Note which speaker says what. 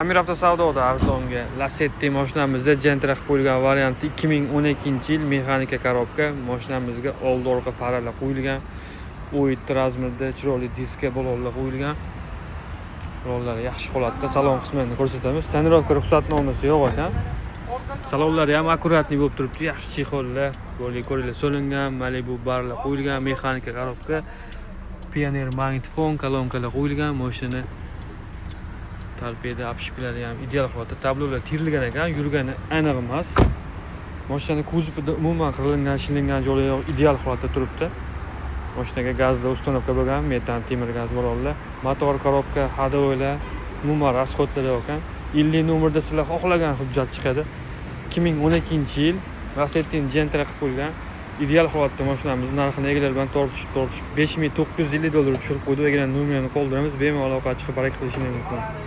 Speaker 1: Pamir avtosavdoda arzonga Lacetti mashinamizda Gentra qilib qo'yilgan varianti, 2012-yil, mexanika коробка. Mashinamizga oldi, orqa faralar qo'yilgan. 17 razmerda chiroyli diska, balonlar qo'yilgan. Balonlari yaxshi holatda. Salon qismini ko'rsatamiz. Tonirovka ruxsatnomasi yo'q ekan. Salonlari ham аккуратный bo'lib turibdi, yaxshi чехол lar, ko'rlik ko'ringlar, solingan, Malibu barlar qo'yilgan, mexanika коробка, Pioneer magnitofon, kolonkalar qo'yilgan. Mashina torpeda, обшивка lari ham ideal holatda, tablolar terilgan ekan, yurgani aniq emas. Mashinani kuzovida umuman qirilgan, shilingan joyi yo'q, ideal holatda turibdi. Mashinaga gazda установка bo'lgan, metan, temir gaz balonlar, motor, коробка, ходовой lar, umuman расход lar yo'q ekan. 50 nomerda sizlar xohlagan hujjat chiqadi. 2012-yil Lacetti Gentra qilib qo'yilgan, ideal holatda mashinamiz. Narxini egalari bilan tortishib tortishib 5950 dollar tushirib qo'ydi. Egalar nomerini qoldiramiz, bemalol aloqaga chiqib, harakat qilishingiz mumkin.